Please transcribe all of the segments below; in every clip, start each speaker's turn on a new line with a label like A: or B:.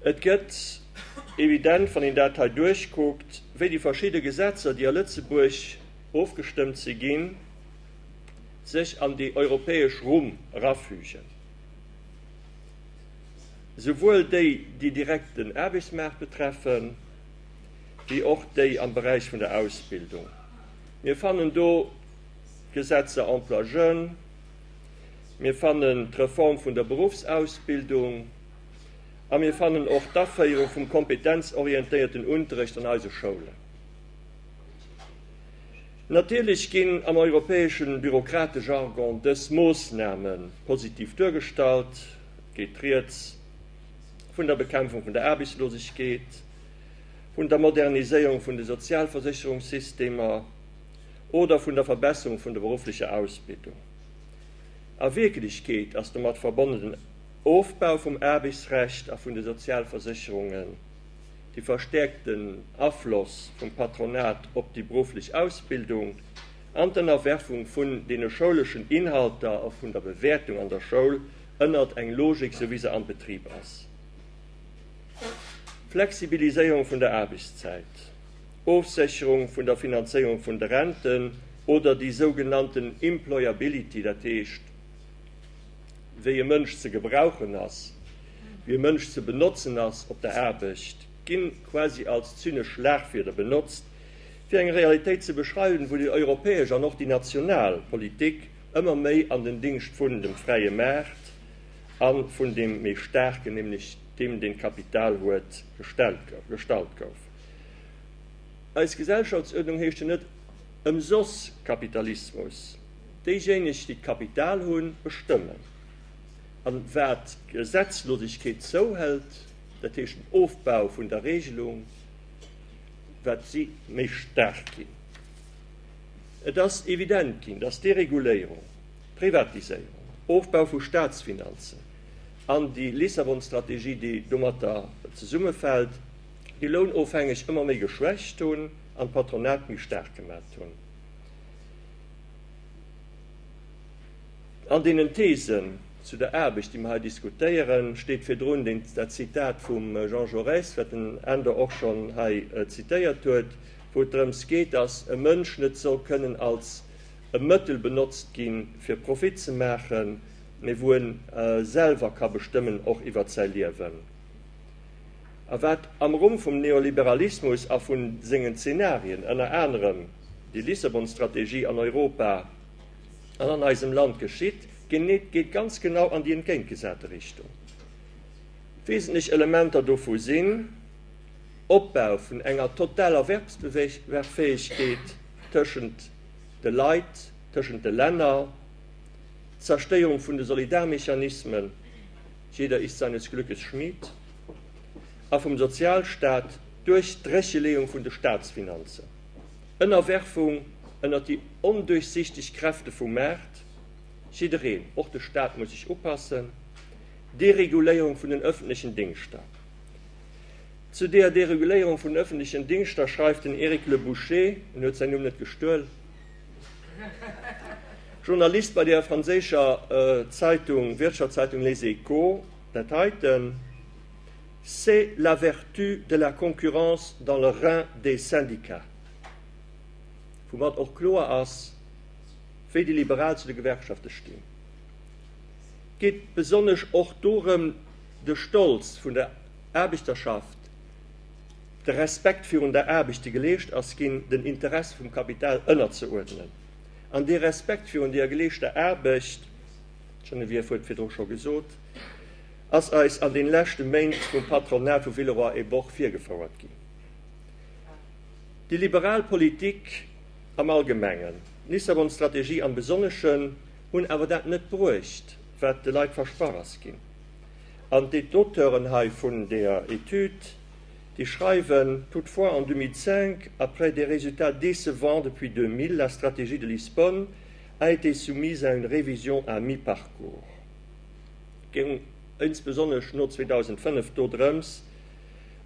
A: Et gëtt evident, wann een dat hei duerchkuckt, wéi déi verschidde Gesetzer, déi a Lëtzebuerg ofgestëmmt si ginn, sech an déi europäesch Rumm erafügen, souwuel déi, déi direkt den Aarbechtsmaart betreffen, wéi och déi am Beräich vun der Ausbildung. Mir fannen do d'Gesetzer Emploi jeunes, mir fannen d'Reform vun der Beruffsausbildung a mir fannen och d'Aféierung vum kompetenzorientéierten Unterrecht an eise Schoulen. Natierlech ginn am europäesche Bürokratejargon dës Moossname positiv duergestallt. Et geet rieds vun der Bekämpfung vun der Aarbechtslosegkeet, vun der Moderniséierung vun de Sozialversécherungssystemer oder vun der Verbesserung vun der berufflecher Ausbildung. A Wierklechkeet ass domat verbonnen den Ofbau vum Aarbechtsrecht a vun de Sozialversécherungen, de verstäerkten Afloss vum Patronat op déi berufflech Ausbildung an d'Ënnerwerfung vun deene schouleschen Inhalter a vun der Bewäertung an der Schoul ënnert eng Logik, sou wéi se am Betrib ass. Flexibiliséierung vun der Aarbechtszäit, Ofsécherung vun der Finanzéierung vun de Renten oder déi sougenannten Employability, dat heescht, wéi e Mënsch ze gebrauchen ass, wéi e Mënsch ze benotzen ass op der Aarbecht, ginn quasi als zynesch Schlagwierder benotzt, fir eng Realitéit ze beschreiwen, wou déi europäesch an och déi national Politik ëmmer méi an den Dingscht vun dem fräie Maart a vun deem méi Staarken, nämlech deem, deen d'Kapital huet, gestallt gouf. Eis Gesellschaftsuerdnung heescht jo net ëmsoss Kapitalismus. Déijéineg, déi d'Kapital hunn, bestëmmen. An wat d'Gesetzlosegkeet zouhëlt, dat heescht den Ofbau vun der Regelung, wat si méi staark ginn. Et ass evident ginn, dass Dereguléierung, Privatiséierung, Ofbau vu Staatsfinanzen an déi Lissabon-Strategie, déi domatter zesummefält, déi Lounofhängeg ëmmer méi geschwächt hunn an d'Patronat méi staark gemat hunn. An deenen Thesen zu der Aarbecht, déi mer hei diskutéieren, steet virdrun dat Zitat vum Jean Jaurès, wat den Änder och schonn hei zitéiert huet, wou et drëms geet, dass e Mënsch net soll kënnen als e Mëttel benotzt ginn, fir Profit ze maachen, mee wou e selwer ka bestëmmen, och iwwert säi Liewen. A wat am Rumm vum Neoliberalismus a vu sengen Zenarien, ënner anerem déi Lissabon-Strategie an Europa an an eisem Land geschitt, geet ganz genau an déi entgéintgesate Richtung. Wesentlech Elementer dovu sinn, Opbau vun enger totaler Wettbewerbfähegkeet tëschent de Leit, tëschent de Länner, d'Zerstéierung vun de Solidarmechanismen, Jeder ist seines Glückes Schmied, a vum Sozialstaat duerch d'Drécheleeung vun de Staatsfinanzen, Ënnerwerfung ënner déi onduerchsichteg Kräfte vum Maart, jiddereen, och de Staat muss sech upassen, Dereguléierung vun den ëffentlechen Dingschter. Zu deeër Dereguléierung vun den ëffentlechen Dingschter schreift den Eric Le Boucher, en huet säin Numm net gestuel, Journalist bei der franséischer Zeitung, Wirtschaftszeitung Les Echos, dat heiten, C'est la vertu de la concurrence dans le rein des syndicats. Woumat och kloer ass, wéi déi Liberal zu de Gewerkschafte stinn. Et geet besonnesch och dorëm, de Stolz vun der Aarbechterschaft, de Respekt virun der Aarbecht, déi geleescht ass ginn, den Interesse vum Kapital ënnerzeuerdnen. An dee Respekt virun deeër geleeschter Aarbecht, d'Geneviève huet et virdru scho gesot, ass eis an den leschte Méint vum Patronat vu Villeroy et Boch virgefouert ginn. Déi liberal Politik am Allgemengen, d'Lissabon-Strategie am Besonneschen, hunn awer dat net bruecht, wat de Leit versprach ass ginn. An déi d'Auteuren hei vun deeër Etüd, déi schreiwen, Toutefois, en 2005, après des résultats décevants depuis 2000, la stratégie de Lisbonne a été soumise à une révision à mi-parcours. Et géing insbesonnesch no 2005 dodrëms,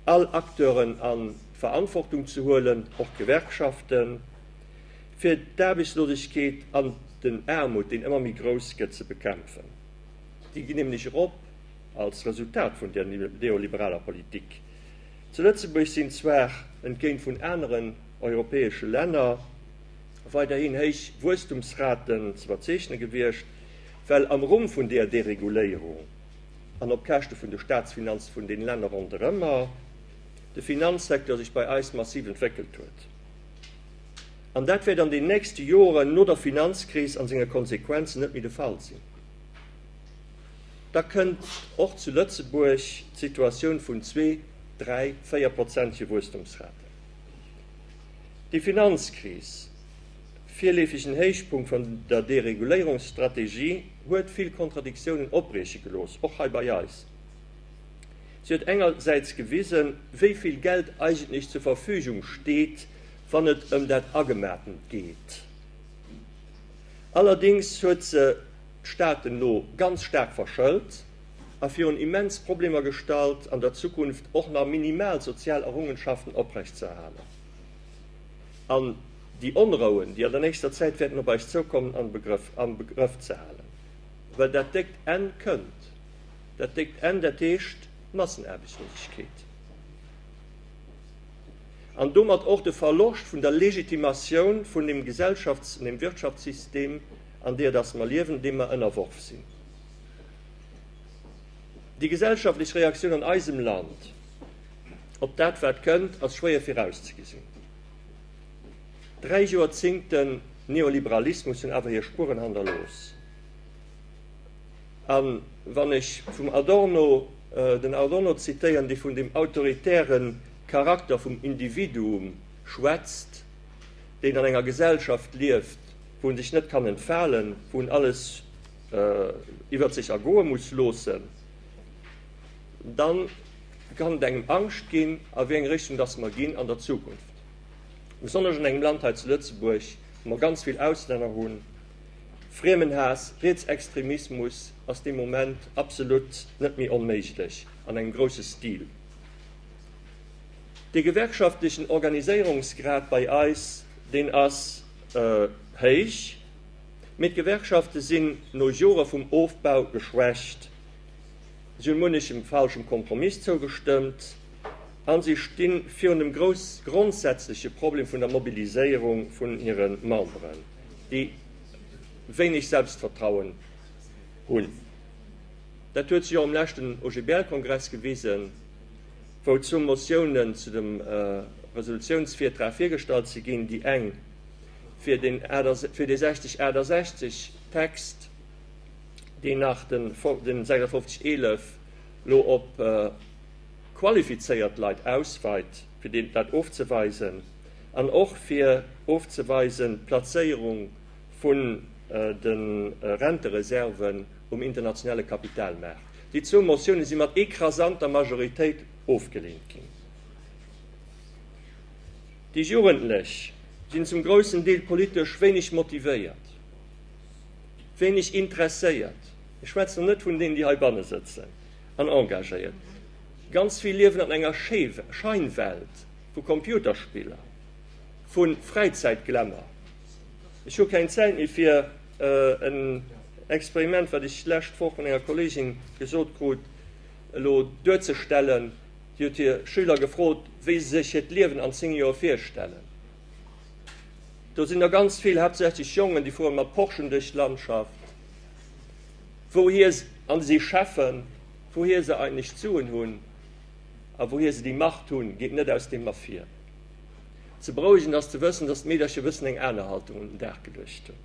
A: all Acteuren an d'Verantwortung ze huelen, och d'Gewerkschaften, fir d'Aarbechtslosegkeet an den Aarmut, deen ëmmer méi grouss gëtt, ze bekämpfen. Déi ginn nämlech erop. als Resultat vun där neoliberaler Politik. Zu Lëtzebuerg sinn zwar, entgéint vun aneren europäesche Länner, weiderhin héich Wuesstumsraten ze verzeechne gewiescht, well am Rumm vun där Dereguléierung an op Käschte vun de Staatsfinanze vun den Länner ronderëmmer de Finanzsecteur sech bei eis massiv entwéckelt huet. An dat wäert an den nächste Joren no der Finanzkris an senge Konsequenzen net méi de Fall sinn. Da kënnt och zu Lëtzebuerg d'Situatioun vun zwee, dräi, véierprozentege Wuesstumsraten. Déi Finanzkris, virleefegen Héichpunkt vun der Dereguléierungsstrategie, huet vill Kontradiktiounen opbrieche gelooss, och hei bei eis. Si huet engersäits gewisen, wéi vill Geld eigentlech zur Verfügung steet, wann et ëm dat Agemaatent geet. Allerdéngs huet se d'Staaten elo ganz staark verschëlt a virun immens Problemer gestallt, an der Zukunft och nach minimal sozial Errungenschaften oprechtzeerhalen an déi Onrouen, déi an der nächster Zäit wäerten op eis zoukommen, am Grëff ze halen. Well dat déckt Enn kënnt. Dat déckt Enn, dat heescht Massenaarbechtslosegkeet an domat och de Verloscht vun der Legitimatioun vun dem Gesellschafts-, dem Wirtschaftssystem, an deer dass mer liewen, deem mer ënnerworf sinn. Déi gesellschaftlech Reaktioun an eisem Land op dat, wat kënnt, ass schwéier virauszegesinn. Dräi Joerzingten Neoliberalismus hunn awer hir Spueren hannerlooss. A wann ech vum Adorno, den Adorno zitéieren, dee vun dem autoritäre Charakter vum Individuum schwätzt, deen an enger Gesellschaft lieft, wou en sech net kann entfalen, wou en alles iwwert sech ergoe muss loossen, dann kann et engem Angscht ginn, a wéi eng Richtung dass mer ginn an der Zukunft. Besonnesch an engem Land hei zu Lëtzebuerg, wou mer ganz vill Auslänner hunn. Friemenhaass, Rietsextremismus ass dee Moment absolut net méi onméiglech an engem grousse Stil. Dee gewerkschaftlechen Organiséierungsgrad bei eis, deen ass héich, mee d'Gewerkschafte sinn no Jore vum Ofbau geschwächt. Si hunn munnechem falschem Kompromiss zougestëmmt a si sti virun dem grouss grondsätzleche Problem vun der Mobiliséierung vun hire Memberen, déi wéineg Selbstvertrauen hunn. Dat huet sech och um leschten OGBL-Kongress gewisen, wou zwou Motiounen zu dem Resolutiounsvirtrag virgestallt si ginn, déi eng fir den 60 68 Text, deen nach den 56 11 lo op qualifizéiert Leit ausweit, fir deen dat ofzeweisen an och fir ofzeweisen d'Plazéierung vun de Rentereserven um internationale Kapitalmaart. Déi zwou Motioune si mat écrasanter Majoritéit ofgeleent ginn. Déi Jugendlech sinn zum groussen Deel politesch wéineg motivéiert. Wéineg interesséiert, ech schwätzen elo net vun deenen, déi heibanne sëtzen, an engagéiert. Ganz vill liewen an enger Scheinwelt vu Computerspiller, vu Fräizäitglamour. Ech hu keng Zäit méi fir en Experiment, wat ech d'lescht Woch vun enger Kolleegin gesot krut, elo duerzestellen. Si huet hir Schüler gefrot, wéi se sech hiert Liewen an 10 Joer virstellen. Do sinn der ganz vill, haaptsächlech Jongen, déi fuere mat Porschen duerch d'Landschaft, wouhier, an si Cheffen, wouhier se eigentlech d'Suen hunn a wouhier se déi Macht hunn, geet net aus deem ervir. Ze berouegend ass ze wëssen, datt d'Meedercher e bëssen eng aner Haltung un den Dag geluecht hunn.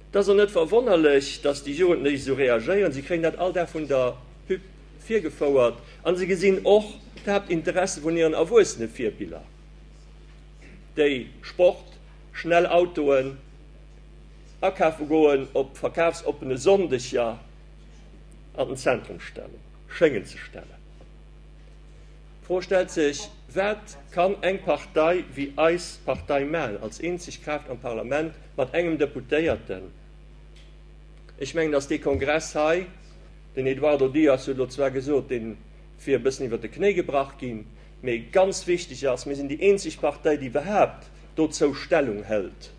A: Et ass och net verwonnerlech, datt déi Jugendlech esou reagéieren, si kréien dat all Dag vun der Pub virgefouert a se gesinn och d'Haaptinteresse vun hiren erwuessene Virbiller. déi Sport, schnell Autoen, akafe goen op verkafsoppene Sonndeger an den Zentrum stellen, schéngen ze stellen. D'Fro stellt sech, Wat kann eng Partei wéi eis Partei maachen, als eenzeg Kraaft am Parlament mat engem Deputéierten? Ech mengen, datt dee Kongress hei, den Eduardo Dias huet elo zwar gesot, dee wier e bëssen iwwert de Knéi gebrach ginn, Mee ganz wichteg ass, mir sinn déi eenzeg Partei, déi iwwerhaapt dozou Stellung hëlt.